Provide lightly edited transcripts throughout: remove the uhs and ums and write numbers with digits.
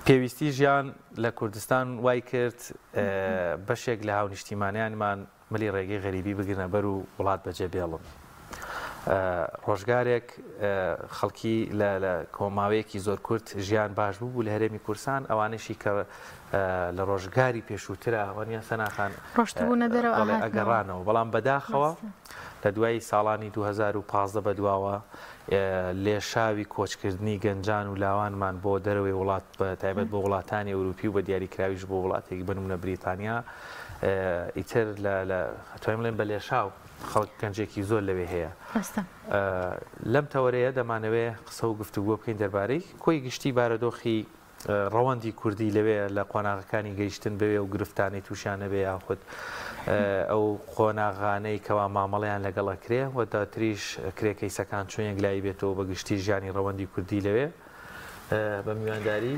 پێویستی ژیان لە کوردستان وای کرد بەشێک لە هاونیشتیمانیانمان ملی ڕێگەی غەریبی بگرنە بەر و وڵات بەجێ بێڵن. ڕۆژگارێک خەڵکی لە کۆماوەیەکی زۆر کورت ژیان باش بوو بوو لە هەرێمی کورسان ئەوانەشی کە لە ڕۆژگاری پێشووترا وانە سەناخان ڕۆشتبوونە دەرەوە ئەگەڕانەوە بەڵام بەداخەوە لە دوای ساڵانی 2015 بەدواوە لێشاوی کۆچکردنی گەنجان و لاوانمان بۆ دەرەوەی وڵات بە تایبەت بۆ وڵاتانی ئەوروپی و بە دیاریکراویش بۆ وڵاتێک بە نمونە بریتانیا ئیتر لە توانیم بڵێم بە لێشاو خەڵک گەنجێکی زۆر لەوێ هەیە. لەم تەوەرەیە دەمانەوێ قسە و گفتوگۆ بکەین دەربارەی کۆی گشتی بارەدۆخی ڕەوەندی کوردی لەوێ لە قۆناغەکانی گەیشتن بەوێ و گرفتانەی تووشیان نەبێ یاخود ئەو قۆناغانەی کەوا مامەڵەیان لەگەڵ ئەکرێ و دواتریش کرێ کەیسەکان چۆن یەکلایی بێتەوە بە گشتی ژیانی ڕەوەندی کوردی لەوێ بە میوانداری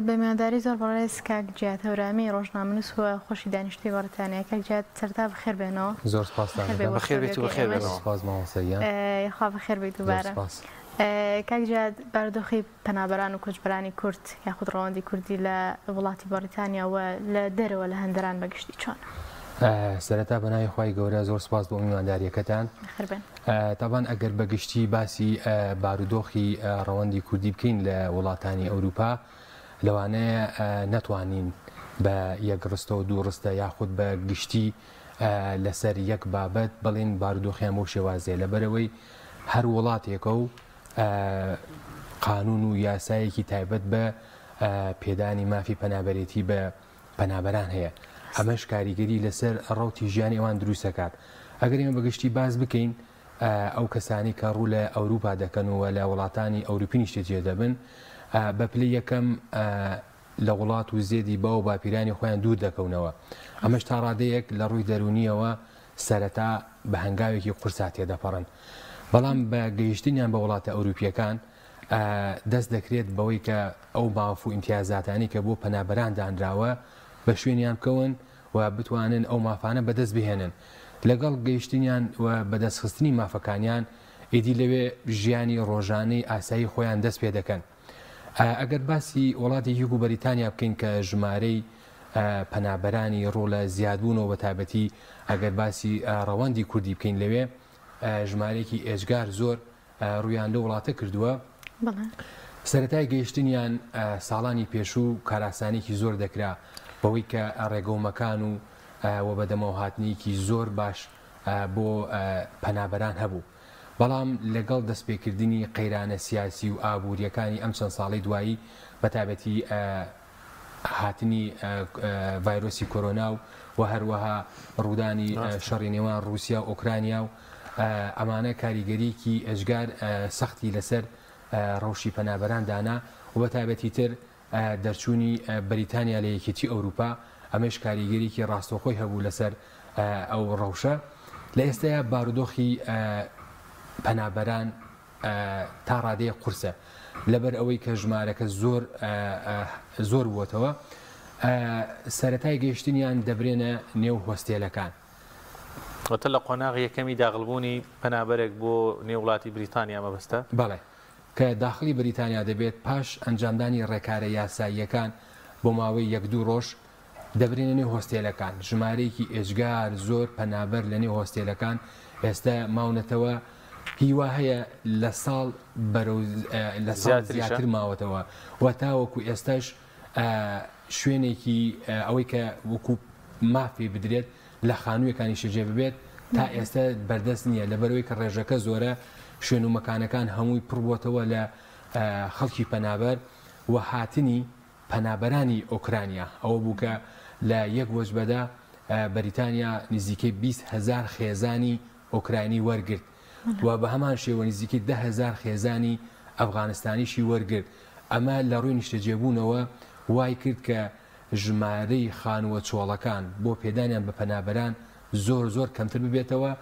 بە میوانداری زۆر بەڕێز کاک جیاد هەورامی ڕۆژنامەنووس و خۆشی دانیشتووی بەڕیتانیا کاک جیاد سەرەتا بەخێر بێنەوە. زۆر سپاستان دەکەم. بەخێر بێیت و بەخێر بێنەوە. سپاس مامۆستا گیان. یاخوا بەخێر بێیت دووبارە. زۆر سپاس. کاک جیاد بارودۆخی پەنابەران و کۆچبەرانی کورد یاخود ڕەوەندی کوردی لە وڵاتی بەڕیتانیا و لە دەرەوە لە هەندەران بە گشتی چۆنە؟ سەرەتا بە ناوی خوای گەورە زۆر سپاس بۆ میوانداریەکەتان. بەخێر بێن. تابان ئەگەر بە گشتی باسی بارودۆخی ڕەوەندی کوردی بکەین لە وڵاتانی ئەوروپا لەوانەیە نەتوانین بە یەک ڕستە و دوو ڕستە یاخود بە گشتی لەسەر یەک بابەت بڵێن بارودۆخیان بەو شێوازەیە لەبەرئەوەی هەر وڵاتێکە و قانون و یاسایەکی تایبەت بە پێدانی مافی پەنابەرێتی بە پەنابەران هەیە ئەمەش کاریگەری لەسەر ڕەوتی ژیانی ئەوان دروست دەکات ئەگەر ئێمە بەگشتی باس بکەین ئەو کەسانی کە ڕوو لە ئەوروپا دەکەن و لە وڵاتانی ئەوروپی نیشتەجێ دەبن بە پلەی یەکەم لە وڵات و زێدی باو باپیرانی خۆیان دوور دەکەونەوە ئەمەش تا ڕادەیەک لە ڕووی دەرونیەوە سەرەتا بە هەنگاوێکی قورسا تێدەپەڕن بەڵام بە گەیشتنیان بە وڵاتە ئەوروپیەکان دەست دەکرێت بەوەی کە ئەو ماف و ئیمتیازاتانەی کە بۆ پەنابەران دانراوە بە شوێنیان بکەون و بتوانن ئەو مافانە بەدەست بهێنن. لەگەڵ گەیشتنیان و بەدەستخستنی مافەکانیان ئیدی لەوێ ژیانی ڕۆژانەی ئاسایی خۆیان دەست پێ دەکەن. ئەگەر باسی وڵاتێکی وەکو بەریتانیا بکەین کە ژمارەی پەنابەرانی ڕوو لە زیادبوونەوە بەتایبەتی ئەگەر باسی ڕەوەندی کوردی بکەین لەوێ ژمارەیەکی ئێجگار زۆر ڕوویان لەو وڵاتە کردووە. سەرەتای گەیشتنیان ساڵانی پێشوو کارئاسانیەکی زۆر دەکرا بەوەی کە ڕێگەومەکان و و بەدەمەوەهاتنێکی زۆر باش بۆ پەنابەران هەبوو. بەڵام لەگەڵ دەستپێکردنی قەیرانە سیاسی و ئابوورییەکانی ئەم چەند ساڵەی دوایی بەتایبەتی هاتنی ڤایرۆسی کۆرۆنا و و هەروەها ڕوودانی شەڕی نێوان ڕووسیا و ئۆکرانیا و ئەمانە کاریگەریکی ئێجگار سەختی لەسەر ڕەوشی پەنابەران دانا و بە تایبەتی تر دەرچوونی بەریتانیا لە یەکێتی ئەوروپا ئەمەش کاریگەریکی ڕاستەوخۆی هەبوو لەسەر ئەو ڕەوشە لە ئێستایا بارودۆخی پەنابەران تا ڕادەیەک قورسە لەبەر ئەوەی کە ژمارەکە زۆر زۆر بووەتەوە سەرەتای گەیشتنیان دەبرێنە نێو هۆستێلەکان. واتە لە قۆناغی یەکەمی داخڵبوونی پەنابەرێک بۆ نێو وڵاتی بریتانیا مەبەستە؟ بەڵێ، کە داخڵی بریتانیا دەبێت پاش ئەنجامدانی ڕێکارە یاساییەکان بۆ ماوەی یەک دوو ڕۆژ دەبرێنە نێو هۆستێلەکان، ژمارەیەکی ئێجگار زۆر پەنابەر لە نێو هۆستێلەکان ئێستە ماونەتەوە، هیوا هەیە لە ساڵ بەرەو لە ساڵ زیاتر ماوەتەوە و تاوەکو ئێستاش شوێنێکی ئەوەی کە وەکو مافی بدرێت لە خانوویەکا نیشتەجێ ببێت تا ئێستا بەردەست نییە لەبەرەوەی کە ڕێژەکە زۆرە شوێن و مەکانەکان هەمووی پڕبووەتەوە لە خەڵکی پەنابەر و هاتنی پەنابەرانی ئۆکرانیا ئەوە بوو کە لە یەک وەجبەدا بەریتانیا نزیکەی 20 هەزار خێزانی ئۆکراینی وەرگرت و بە هەمان شێوە نزیکەی 10 هەزار خێزانی ئەفغانستانیشی وەرگرت. ئەمە لە ڕووی نیشتەجێبوونەوە وای کرد کە ژمارەی خانووە چۆڵەکان بۆ پێدانیان بە پەنابەران زۆر زۆر کەمتر ببێتەوە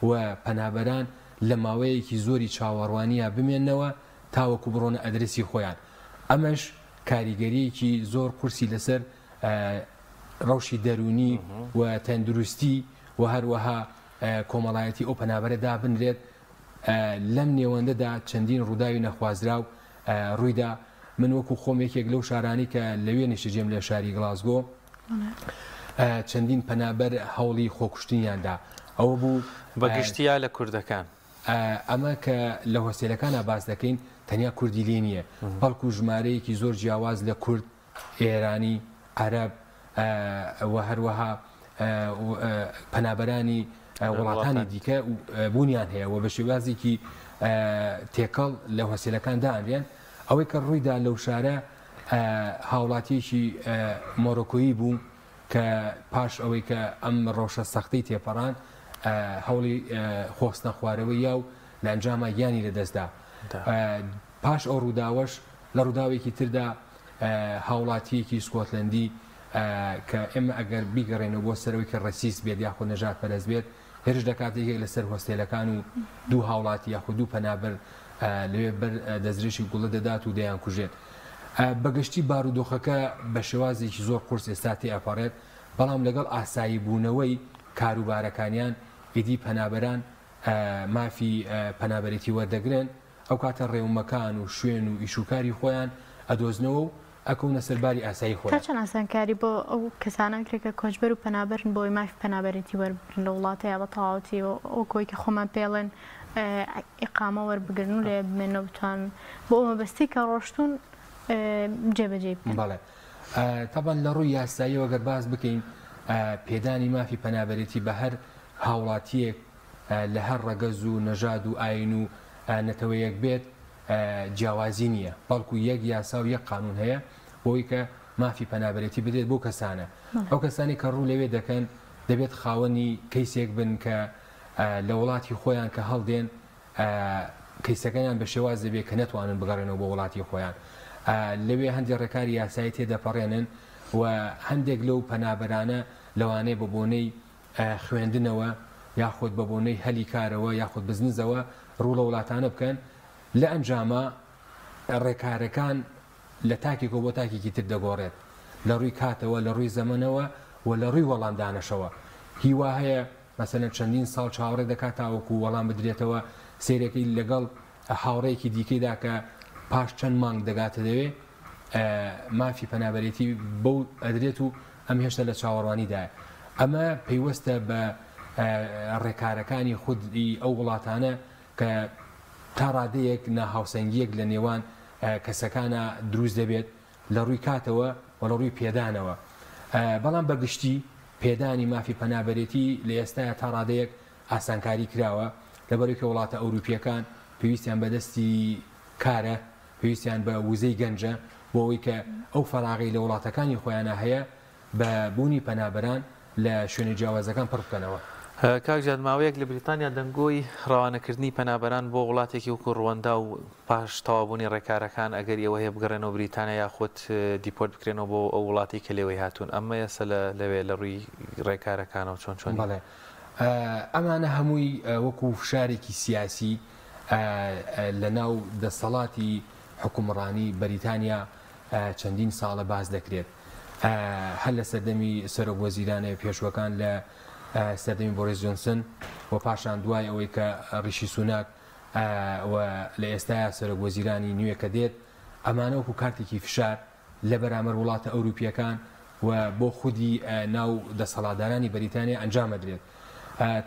و پەنابەران لە ماوەیەکی زۆری چاوەڕوانییا بمێننەوە تاوەکو بڕۆنە ئەدرەسی خۆیان. ئەمەش کاریگەرییەکی زۆر قورسی لەسەر ڕەوشی دەروونی و تەندروستی و هەروەها کۆمەڵایەتی ئەو پەنابەرە دابنرێت، لەم نێوەندەدا چەندین ڕووداوی نەخوازراو ڕوویدا. من وەکو خۆم یەکێک لەو شارانەی کە لەوێ نیشتەجێم لە شاری گڵاسگۆ چەندین پەنابەر هەوڵی خۆکوشتنیان دا. ئەوە بوو بە گشتی یا لە کوردەکان؟ ئەمە کە لە هۆستێلەکانا باس دەکەین تەنیا کوردی لێ نییە، بەڵکو ژمارەیەکی زۆر جیاواز لە کورد، ئێرانی، عەرەب و هەروەها پەنابەرانی وڵاتانی دیکە بوونیان هەیە و بە شێوازێکی تێکەڵ لە هۆستێلەکان دانرێن. ئەوەی کە ڕوویدا لەو شارە هاوڵاتیەکی مۆرۆکۆیی بوو کە پاش ئەوەی کە ئەم ڕەوشە سەختەی تێپەڕاند هەوڵی خۆخستنە خوارەوەی یا و لە ئەنجاما گیانی لەدەستدا. پاش ئەو ڕووداوەش لە ڕووداوێکی تردا هاوڵاتیەکی سکۆتلەندی کە ئێمە ئەگەر بیگەڕێنەوە بۆ سەرەوەی کە racist بێت یاخود نەژادپەرست بێت هێرش دەکاتە یەکێک لەسەر هۆستێلەکان و دوو هاوڵاتی یاخود دوو پەنابەر لەوێ بەر دەستدرێژی گوڵە دەدات و دەیانکوژێت. بەگشتی بارودۆخەکە بە شێوازێکی زۆر قورس ئێستا تێئەپەڕێت، بەڵام لەگەڵ ئاساییبوونەوەی کاروبارەکانیان ئیدی پەنابەران مافی پەنابەرێتی وەردەگرن، ئەوکاتە ڕێومەکان و شوێن و ئیشوکاری خۆیان ئەدۆزنەوە و ئەکەونە سەر باری ئاسایی تا خۆیان. چەند ئاسانکاری بۆ ئەو کەسانە ئەکرێت کە کۆچبەر و پەنابەرن بۆ ئەوەی مافی پەنابەرێتی وەربگرن لە وڵاتە یا بە تەواوەتی وەک ئەوەی کە خۆمان پێ ئەڵێن ئیقامە وەربگرن و لەوێ بمێننەوە بتوانن بۆ ئەو مەبەستەی کە ڕۆشتوون جێبەجێی بکەن؟ بەڵێ تەبعەن لە ڕووی یاساییەوە گەر باس بکەین پێدانی مافی پەنابەرێتی بە هەر هاوڵاتییەک لە هەر ڕەگەز و نەژاد و ئایین و نەتەوەیەک بێت جیاوازی نییە، بەڵکو یەک یاسا و یەک قانون هەیە بۆی کە مافی پەنابەرێتی بدرێت بەو کەسانە. ئەو کەسانەی کە ڕوو لەوێ دەکەن دەبێت خاوەنی کەیسێک بن کە لە وڵاتی خۆیان کە هەڵدێن کەیسەکەیان بە شێواز دەبێت کە نەتوانن بگەڕێنەوە بۆ وڵاتی خۆیان. لەوێ هەندێک ڕێکاری یاسایی تێدەپەڕێنن و هەندێک لەو پەنابەرانە لەوانەیە بە بۆنەی خوێندنەوە یاخود بە بۆنەی هەلی کارەوە یاخود بزنزەوە ڕوو لە وڵاتانە بکەن، لە ئەنجاما ڕێکارەکان لە تاکێکەوە بۆ تاکێکی تر دەگۆڕێت لە ڕووی کاتەوە، لە ڕووی زەمەنەوە و لە ڕووی وەڵامدانەشەوە. هی وا هەیە مەسەلەن چەندین ساڵ چاوەڕێ دەکات تاوەکو وەڵام بدرێتەوە، سەیرەکەی لەگەڵ هاوڕێیەکی دیکەیدا کە پاش چەند مانگ دەگاتە دەوێ مافی پەنابەرێتی بەو ئەدرێت و ئەم هێشتا لە چاوەڕوانیدایە. ئەمە پەیوەستە بە ڕێکارەکانی خودی ئەو وڵاتانە کە تا ڕادەیەک ناهاوسەنگییەک لە نێوان کەسەکانا دروست دەبێت لە ڕووی کاتەوە و لە ڕووی پێدانەوە. بەڵام بە گشتی پێدانی مافی پەنابەرێتی لە ئێستایا تا ڕادەیەک ئاسانکاری کراوە، لەبەرئەوەی کە وڵاتە ئەوروپییەکان پێویستیان بە دەستی کارە، پێویستیان بە وزەی گەنجە بۆ ئەوەی کە ئەو فەراغەی لە وڵاتەکانی خۆیانا هەیە بە بوونی پەنابەران لە شوێنە جیاوازەکان پڕ بکەنەوە. کاک جاد ماوەیەک لە بریتانیا دەنگۆی ڕەوانەکردنی پەنابەران بۆ وڵاتێکی وەکو ڕوەندا و پاش تەواوبوونی ڕێکارەکان ئەگەری ئەوە هەیە بگەڕێنەوە بریتانیا یاخود deport بکرێنەوە بۆ ئەو وڵاتەی کە لێوەی هاتوون ئەمە ئێستا لە لەوێ لە ڕووی ڕێکارەکانەوە چۆن چۆنی؟ بەڵێ ئەمانە هەمووی وەکو فشارێکی سیاسی لە ناو دەسەڵاتی حوکمڕانی بەریتانیا چەندین ساڵە باس دەکرێت هەر لە سەردەمی سەرۆک وەزیرانە پێشوەکان لە سەردەمی بۆریس جۆنسن و پاشان دوای ئەوەی کە ڕیشی سوناک و لە ئێستایا سەرۆک وەزیرانی نوێ کە دێت ئەمانە وەکو کارتێکی فشار لە بەرامبەر وڵاتە ئەوروپییەکان و بۆ خودی ناو دەسەڵاتدارانی بەریتانیا ئەنجام ئەدرێت.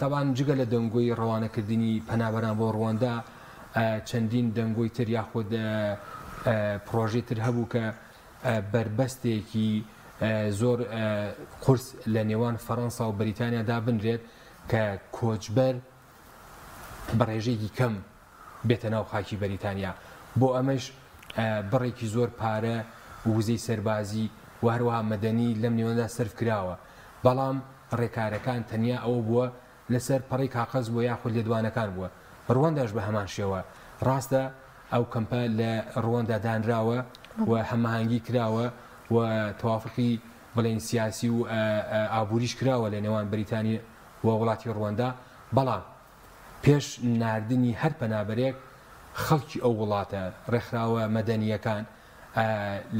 تەبعەن جگە لە دەنگۆی ڕەوانەکردنی پەنابەران بۆ ڕواندا چەندین دەنگۆی تر یاخود پڕۆژەی تر هەبوو کە بەربەستێکی زۆر قورس لە نێوان فەڕەنسا و بەریتانیا دابنرێت کە کۆچبەر بە ڕێژەیەکی کەم بێتە ناو خاکی بەریتانیا، بۆ ئەمەش بڕێکی زۆر پارە، وزەی سەربازی و هەروەها مەدەنی لەم نێوەندەدا سەرف کراوە، بەڵام ڕێکارەکان تەنیا ئەوە بووە لەسەر پەڕەی کاقەز بووە یاخود لێدوانەکان بووە. ڕوەنداش بە هەمان شێوە، ڕاستە ئەو کەمپە لە ڕوەندا دانراوە و هەماهەنگی کراوە و تەوافقی بڵێین سیاسی و ئابووریش کراوە لە نێوان بەریتانی و وڵاتی ڕوەندا، بەڵام پێش ناردنی هەر پەنابەرێک خەڵکی ئەو وڵاتە، ڕێکخراوە مەدەنییەکان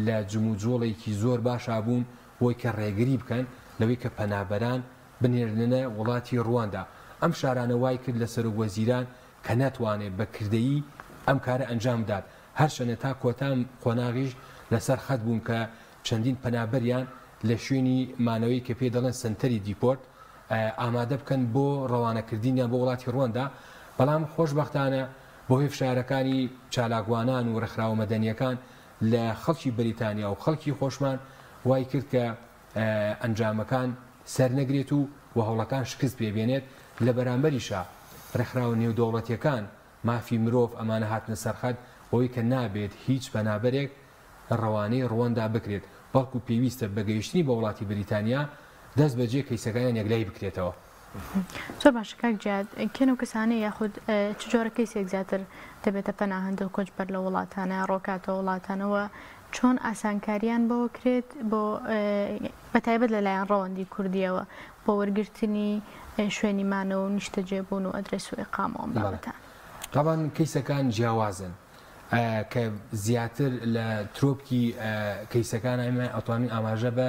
لە جموجۆڵێکی زۆر باشا بوون بۆی کە ڕێگری بکەن لەوەی کە پەنابەران بنێرننە وڵاتی ڕواندا. ئەم فشارانە وای کرد لە سەرۆک وەزیران کە نەتوانێت بە کردەیی ئەم کارە ئەنجام بدات. هەرچەندە تا کۆتا قۆناغیش لەسەر خەت بوون کە چەندین پەنابەریان لە شوێنی مانەوەی کە پێی دەڵێن سەنتەری deport ئامادە بکەن بۆ ڕەوانەکردنیان بۆ وڵاتی ڕوەندا، بەڵام خۆشبەختانە بەهۆی فشارەکانی چالاکوانان و ڕێکخراوە مەدەنییەکان لە خەڵکی بەریتانیا و خەڵکی خۆشمان وای کرد کە ئەنجامەکان سەرنەگرێت و و هەوڵەکان شکست پێ بێنێت، لە بەرامبەریشا ڕێکخراوە نێودەوڵەتییەکان مافی مرۆڤ ئەمانە هاتنە سەرخەت بەوەی کە نابێت هیچ پەنابەرێک ڕەوانەی ڕوەندا بکرێت، بەڵکو پێویستە بە گەیشتنی بە وڵاتی بریتانیا دەست بەجێ کەیسەکانیان یەکلایی بکرێتەوە. زۆر باشە کاک جیاد، کێن ئەو کەسانەی یاخود چ جۆرە کەیسێک زیاتر دەبێتە پەناهەندە و کۆچبەر لەو وڵاتانە ڕۆکاتەوە وڵاتانەوە چۆن ئاسانکاریان بۆ کرێت بۆ بەتایبەت لەلایەن ڕەوەندی کوردیەوە بۆ وەرگرتنی شوێنی مانەوە و نیشتەجێبوون و ئەدرەس و ئیقامە و ئەم بابەتانە؟ تەبعەن کەیسەکان جیاوازن کە زیاتر لە ترۆپکی کەیسەکان ئێمە ئەتوانین ئاماژە بە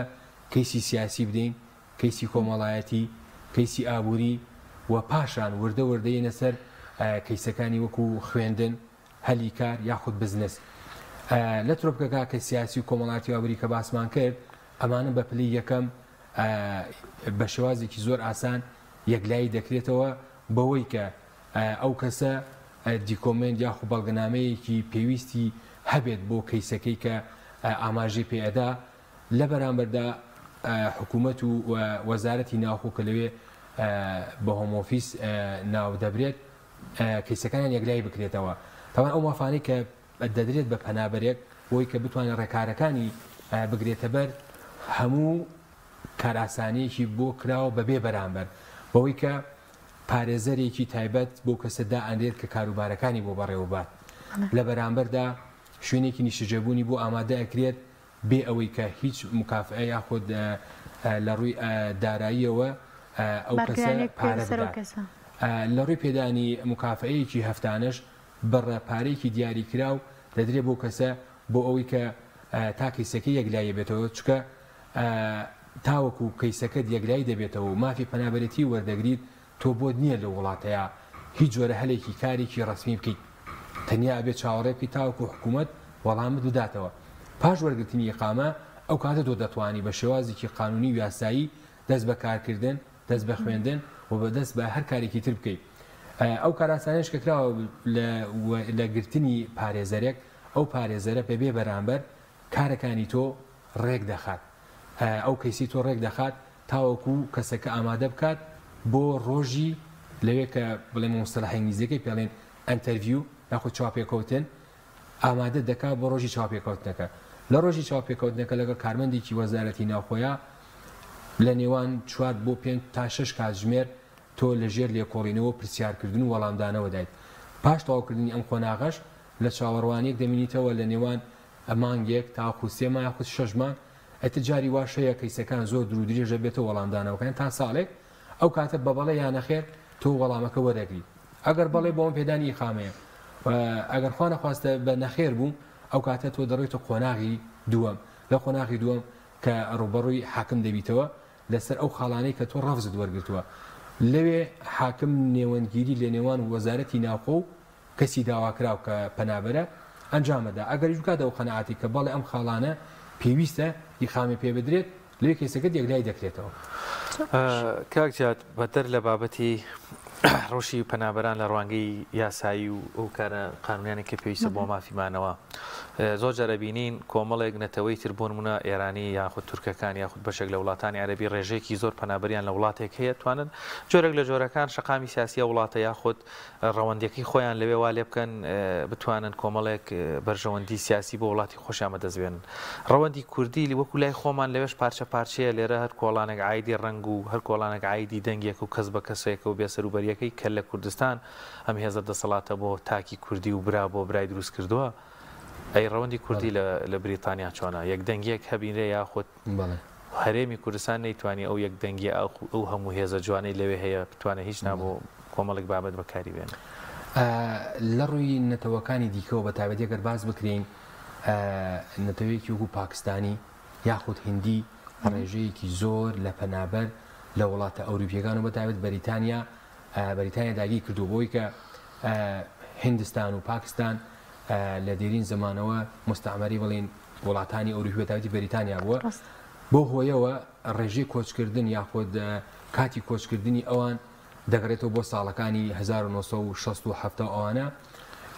کەیسی سیاسی بدەین، کەیسی کۆمەڵایەتی، کەیسی ئابووری و پاشان وردە وردە یەنە سەر کەیسەکانی وەکو خوێندن، هەلی کار یاخود بزنس. لە ترۆپکەکە کە سیاسی و کۆمەڵایەتی و ئابووری کە باسمان کرد ئەمانە بە پلەی یەکەم بە شێوازێکی زۆر ئاسان یەکلایی دەکرێتەوە بەوەی کە ئەو کەسە document یاخو بەڵگەنامەیەکی پێویستی هەبێت بۆ کەیسەکەی کە ئاماژەی پێ ئەدا، لە بەرامبەردا حکوومەت و وەزارەتی ناوخۆ کە لەوێ بە Home Office ناودەبرێت کەیسەکانیان یەکلایی بکرێتەوە. تاوان ئەو مافانەی کە دەدرێت بە پەنابەرێک بۆی کە بتوانێت ڕێکارەکانی بگرێتە بەر هەموو کارئاسانییەکی بۆ کراوە بەبێ بەرامبەر بەوەی کە پارێزەرێکی تایبەت بەو کەسە دائەنرێت کە کاروبارەکانی بۆ بەڕێوەببات، لە بەرامبەردا شوێنێکی نیشتەجێبوونی بۆ ئامادە ئەکرێت بێ ئەوەی کە هیچ موکافئە یاخود لە ڕووی داراییەوە ئەو کەسە پارە بدات. لە ڕووی پێدانی موکافئەیەکی هەفتانەش بڕە پارەیەکی دیاریکراو دەدرێت بەو کەسە بۆ ئەوەی کە تا کەیسەکەی یەکلایی بێتەوە، چونکە تاوەکو کەیسەکەت یەکلایی دەبێتەوە و مافی پەنابەرێتی وەردەگریت تۆ بۆت نییە لەو وڵاتەیا هیچ جۆرە هەلێکی کارێکی ڕەسمی بکەیت تەنیا ئەبێت چاوەڕێ بکەیت تاوەکو حکوومەت وەڵامت بداتەوە پاش وەرگرتنی ئیقامە ئەو کاتە تۆ دەتوانی بە شێوازێکی قانونی و یاسایی دەست بە کارکردن دەست بە خوێندن و بە دەست بە هەر کارێکی تر بکەیت ئەو کاراسانەش کە کراوە لە گرتنی پارێزەرێک ئەو پارێزەرە بەبێ بەرامبەر کارەکانی تۆ ڕێک دەخات ئەو کەیسی تۆ ڕێک دەخات تاوەکو کەسەکە ئامادە بکات بۆ ڕۆژی لەوێ کە بڵێم مستەلەحە ئینگلیزیەکەی پێڵێن interview یاخود چاوپێکەوتن ئامادە دەکات بۆ ڕۆژی چاوپێکەوتنەکە لە ڕۆژی چاوپێکەوتنەکە لەگەڵ کارمەندێکی وەزارەتی ناوخۆیە لە نێوان چوار بۆ پێنج تا شەش کاتژمێر تۆ لە ژێر لێکۆڵینەوە پرسیارکردن و وەڵامدانەوەدایت پاش تەواوکردنی ئەم قۆناغەش لە چاوەڕوانیەک دەمینیتەوە لە نێوان مانگێک تاوەکو سێ مانگ یاخود شەش مانگ، ئیتر جاری واش هەیە کەیسەکان زۆر دوور و درێژ دەبێتەوە وەڵامدانەوەکان تا ساڵێک، ئەو کاتە بە بەڵێ یا نەخێر تۆ وەڵامەکە وەرەگری ئەگەر بەڵێ بۆ من پێدانی ئیقامەیە و ئەگەر خوا نەخواستە بە نەخێر بوو ئەو کاتە تۆ دەڕۆیتە قۆناغی دووەم لە قۆناغی دووەم کە ڕووبەڕووی حاکم دەبیتەوە لەسەر ئەو خاڵانەی کە تۆ ڕەفزت وەرگرتووە لەوێ حاکم نێوەندگیری لە نێوان وەزارەتی ناوخۆ و کەسی داواکراو کە پەنابەرە ئەنجامەدا، ئەگەریش بگاتە ئەو قەناعەتەی کە بەڵێ ئەم خاڵانە پێویستە ئیقامەی پێ بدرێت، لەوێ کەیسەکەت یەکلایی دەکرێتەوە. کاک جیاد، بەدەر لە بابەتی ڕەوشی پەنابەران لە ڕوانگەی یاسایی و ئەو کارە قانونیانەی کە پێویستە بۆ مافی مانەوە، زۆر جار ئەبینین کۆمەڵێک نەتەوەی تر بۆ نمونە ئێرانی یاخود تورکەکان یاخود بەشێک لە وڵاتانی عەرەبی ڕێژەیەکی زۆر پەنابەریان لە وڵاتێک هەیە توانن جۆرێک لە جۆرەکان شەقامی سیاسی ئەو وڵاتە یاخود ڕەوەندیەکەی خۆیان لەوێ وا لێبکەن بتوانن کۆمەڵێک بەرژەوەندی سیاسی بۆ وڵاتی خۆشیان بەدەست بێنن. ڕەوەندی کوردی وەکو لای خۆمان لەوێش پارچە پارچەیە لێرە هەر کۆڵانێک عایدی ڕەنگ و هەر کۆڵانێک عایدی دەنگێک و کەس بە کەسێکە و بێسەروبەریەکەی کە لە کوردستان ئەم هێزە دەسەڵاتە بۆ تاکی کوردی و برا بۆ برای دروست کردووە ئەی ڕەوەندی کوردی لە بریتانیا چۆنە یەکدەنگیەک هەبینرێ یاخود هەرێمی کوردستان نەیتوانی ئەو یەک دەنگیە ئەو هەموو هێزە جوانەی لەوێ هەیە بتوانێت هیچ نا بۆ کۆمەڵێک بابەت بەکاری بێنێ. لە ڕووی نەتەوەکانی دیکەوە بە تایبەتی ئەگەر باس بکرێین نەتەوەیەکی وەکو پاکستانی یاخود هندی ڕێژەیەکی زۆر لە پەنابەر لە وڵاتە ئەوروپیەکان و بە تایبەت بەریتانیا بەریتانیا داگیر کردووە بۆی کە هندستان و پاکستان لە دێرین زەمانەوە موستەعمەری بڵێین وڵاتانی ئەوروپی بە تایبەتی بەریتانیا بووە بەو هۆیەوە ڕێژەی کۆچکردن یاخود کاتی کۆچکردنی ئەوان دەگەڕێتەوە بۆ ساڵەکانی 1960 و 70 ئەوانە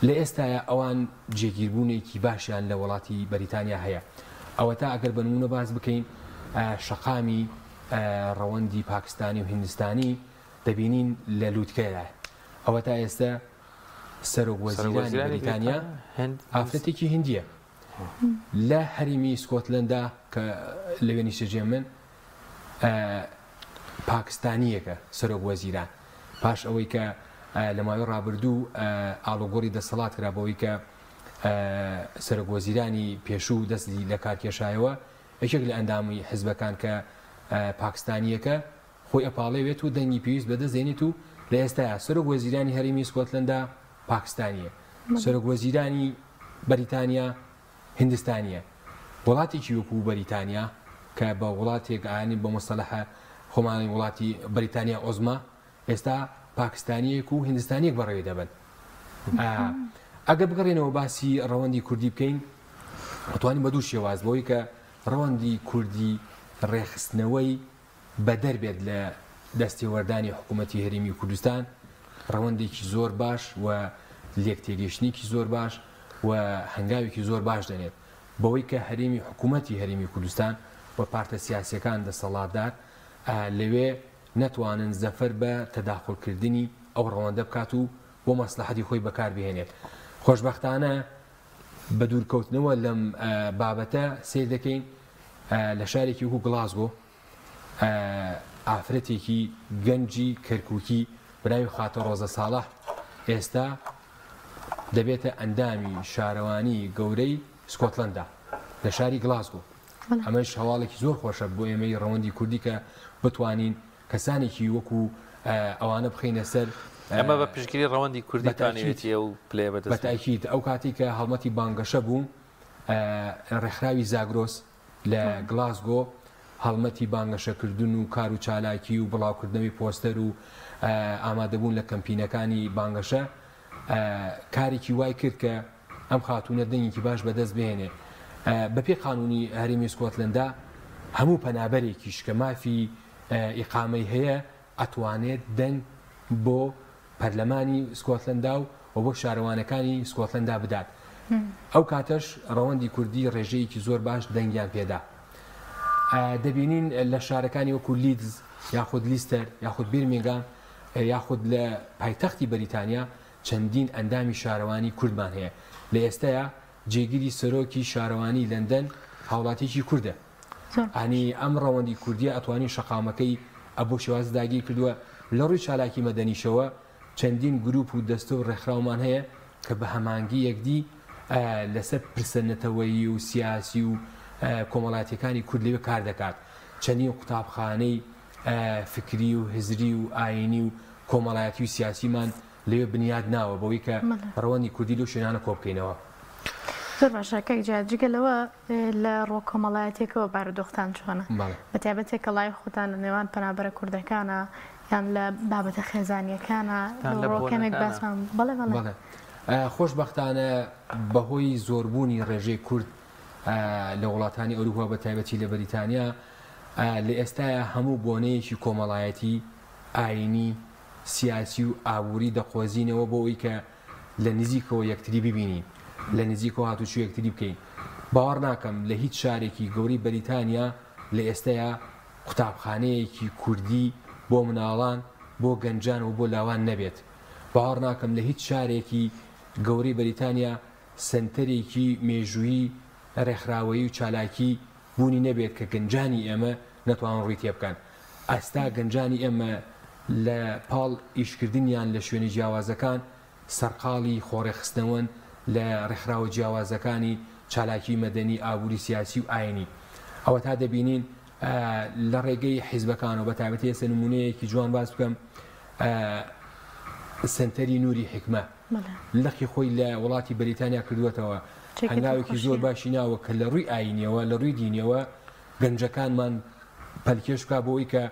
لە ئێستایا ئەوان جێگیربوونێکی باشیان لە وڵاتی بەریتانیا هەیە ئەوەتا ئەگەر بە نمونە باس بکەین شەقامی ڕەوەندی پاکستانی و هیندستانی دەبینین لە لووتکەیە ئەوە تا ئێستا سەرۆک وەزیرانی بەریتانیا ئافرەتێکی هندیە لە هەرێمی سکۆتلەندا کە لەوێ نیشتەجێ من پاکستانیەکە سەرۆک وەزیران پاش ئەوەی کە لە ماوەی ڕابردوو ئاڵوگۆڕی دەسەڵات کرا بەوەی کە سەرۆک وەزیرانی پێشوو دەستی لە کارکێشایەوە یەکێک لە ئەندامی حزبەکان کە پاکستانیەکە خۆی ئەپاڵێوێت و دەنگی پێویست بەدەست دێنێت و لە ئێستایا سەرۆک وەزیرانی هەرێمی سکۆتلەندا پاکستانییە، سەرۆک وەزیرانی بەریتانیا هیندستانییە. وڵاتێکی وەکوو بەریتانیا کە بە وڵاتێک ئانی بە موستەلەحە خۆمانی وڵاتی بەریتانیا عوزما ئێستا پاکستانییەک و هیندستانییەک بەڕێوەی دەبەن. ئەگەر بگەڕێنەوە باسی ڕەوەندی کوردی بکەین ئەتوانین بە دوو شێواز بەوەی کە ڕەوەندی کوردی ڕێکخستنەوەی بەدەر بێت لە دەستێوەردانی حکوومەتی هەرێمی کوردستان، ڕەوەندێکی زۆر باش و لێکتێگەیشتنێکی زۆر باش و هەنگاوێکی زۆر باش دەنێت بەوەی کە هەرێمی حکوومەتی هەرێمی کوردستان و پارتە سیاسییەکان دەسەڵاتدار لەوێ نەتوانن زەفەر بە تەداخولکردنی ئەو ڕەوەندە بکات و بۆ مەسڵەحەتی خۆی بەکار بهێنێت. خۆشبەختانە بە دوورکەوتنەوە لەم بابەتە سەیر دەکەین لە شارێکی وەکو گڵاسگۆ ئافرەتێکی گەنجی کەرکوکی بە ناوی خاتە ڕۆزە ساڵح ئێستا دەبێتە ئەندامی شارەوانی گەورەی سکۆتلەندا لە شاری گڵاسگۆ. ئەمەش هەواڵێکی زۆر خۆشە بۆ ئێمەی ڕەوەندی کوردی کە بتوانین کەسانێکی وەکو ئەوانە بخەینە سەر ئەمە بە پشتگیری ڕەوەندی کوردی توانیوێتی ئەو پلەیە بەدەست بە تاکید ئەو کاتێک کە هەڵمەتی بانگەشە بوو ڕێکخراوی زاگرۆس لە گلاسگۆ هەڵمەتی بانگەشەکردن و کار و چالاکی و بڵاوکردنەوەی پۆستەر و ئامادەبوون لە کەمپینەکانی بانگەشە کارێکی وای کرد کە ئەم خاتوونە دەنگێکی باش بەدەست بهێنێ. بەپێی قانوونی هەرێمی سکۆتلەندا هەموو پەنابەرێکیش کە مافی ئیقامەی هەیە ئەتوانێت دەنگ بۆ پەرلەمانی سکۆتلەندا و بۆ شارەوانەکانی سکۆتلەندا بدات. ئەو کاتەش ڕەوەندی کوردی ڕێژەیەکی زۆر باش دەنگیان پێدا. دەبینین لە شارەکانی وەکو لیدز یاخود لیستەر یاخود بیرمینگام یاخود لە پایتەختی بەریتانیا چەندین ئەندامی شارەوانی کوردمان هەیە. لە ئێستایا جێگری سەرۆکی شارەوانی لەندەن هاوڵاتیەکی کوردە. ئانی ئەم ڕەوەندی کوردیە ئەتوانین شەقامەکەی ئەبۆ شێواز داگیر کردووە. لە ڕووی چالاکی مەدەنیشەوە چەندین گروپ و دەستە و ڕێکخراومان هەیە کە بە هەمانگی یەکدی لەسەر پرسە نەتەوەیی و سیاسی و کۆمەڵایەتیەکانی کورد لەوێ کار دەکات. چەندین قوتابخانەی فکری و هزری و ئایینی و کۆمەڵایەتی و سیاسیمان لەوێ بنیات ناوە بەوەی کە ڕەوەندی کوردی لەو شوێنانە کۆ بکەینەوە. زۆر باشە کاک جیاد، جگە لەوە لە ڕووە کۆمەڵایەتیەکەوە بارودۆختان چۆنە؟ بە تایبەت تێکەڵاوی خۆتان لە نێوان پەنابەرە کوردەکانە یان لە بابەتە خێزانیەکانە لەو ڕووە کەمێک باسمان بەڵێ بەڵێ. بەڵێ خۆشبەختانە بەهۆی زۆربوونی ڕێژەی کورد لە وڵاتانی ئەوروپا بە تایبەتی لە بەریتانیا لە ئێستایا هەموو بۆنەیەکی کۆمەڵایەتی، ئایینی، سیاسی و ئابووری دەقۆزینەوە بۆ ئەوەی کە لە نزیکەوە یەکتری ببینین، لە نزیکەوە هاتوچۆ یەکتری بکەین. باوەڕ ناکەم لە هیچ شارێکی گەورەی بەریتانیا لە ئێستایا قوتابخانەیەکی کوردی بۆ مناڵان، بۆ گەنجان و بۆ لاوان نەبێت. باوەڕ ناکەم لە هیچ شارێکی گەورەی بەریتانیا سەنتەرێکی مێژوویی ڕێکخراوەیی و چالاکی بوونی نەبێت کە گەنجانی ئێمە نەتوانن ڕووی تێبکەن. ئەستا گەنجانی ئێمە لە پاڵ ئیشکردنیان لە شوێنە جیاوازەکان سەرقاڵی خۆڕێکخستنەوەن لە ڕێکخراوە جیاوازەکانی چالاکی مەدەنی، ئابووری، سیاسی و ئاینی. ئەوەتا دەبینین لە ڕێگەی حیزبەکانەوە بە تایبەتی ئێستا نموونەیەکی جوان باس بکەم سەنتەری نوری حیکمە لقی خۆی لە وڵاتی بەریتانیا کردووەتەوە، هەنگاوێکی زۆر باشی ناوە کە لە ڕووی ئایینیەوە لە ڕووی دینیەوە گەنجەکانمان پەلکێش بکا بۆ ئەوەی کە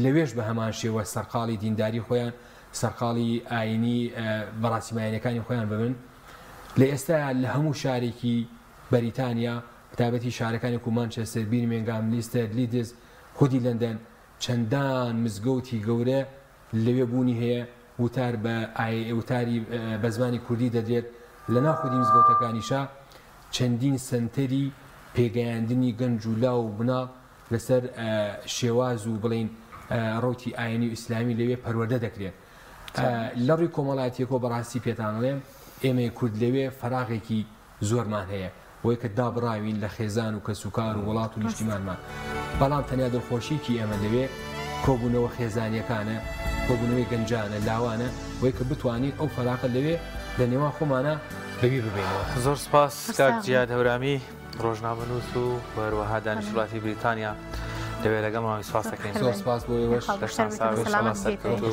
لەوێش بە هەمان شێوە سەرقاڵی دینداری خۆیان سەرقاڵی ئایینی بەڕاستی مایەنەکانی خۆیان ببن. لە ئێستایا لە هەموو شارێکی بەریتانیا بەتایبەتی شارەکانی وەکو مانچێستەر، بیرمێنگام، لیستەر، لیدز، خودی لەندەن چەندان مزگەوتی گەورە لەوێ بوونی هەیە وتار بە وتاری بە زمانی کوردی دەدرێت لە ناو خودی مزگەوتەکانیشا چەندین سەنتەری پێگەیاندنی گەنج و لاو و مناڵ لەسەر شێواز و بڵێین ڕەوتی ئاینی و ئیسلامی لەوێ پەروەردە دەکرێن. لە ڕووی کۆمەڵایەتیەکەوە بەڕاستی پێتان ئەڵێم ئێمەی کورد لەوێ فەراغێکی زۆرمان هەیە بۆی کە دابڕاوین لە خێزان و کەسوکار و وڵات و نیشتیمانمان بەڵام تەنیا دڵخۆشیکی ئێمە لەوێ کۆبوونەوە خێزانیەکانە کۆبوونەوەی گەنجانە لاوانە بۆی کە بتوانین ئەو فەراقە لەوێ لە نێوان خۆمانە بەوی ببینەوە. زۆر سپاس کاک جیاد هەورامی ڕۆژنامەنووس و هەروەها دانیشتولاتی بریتانیا لەوێ لەگەڵمان سپاس دەکەین. زۆر سپاس بۆ ئێوەش. لەشتان ساغ بێت. سەرکەوتوو.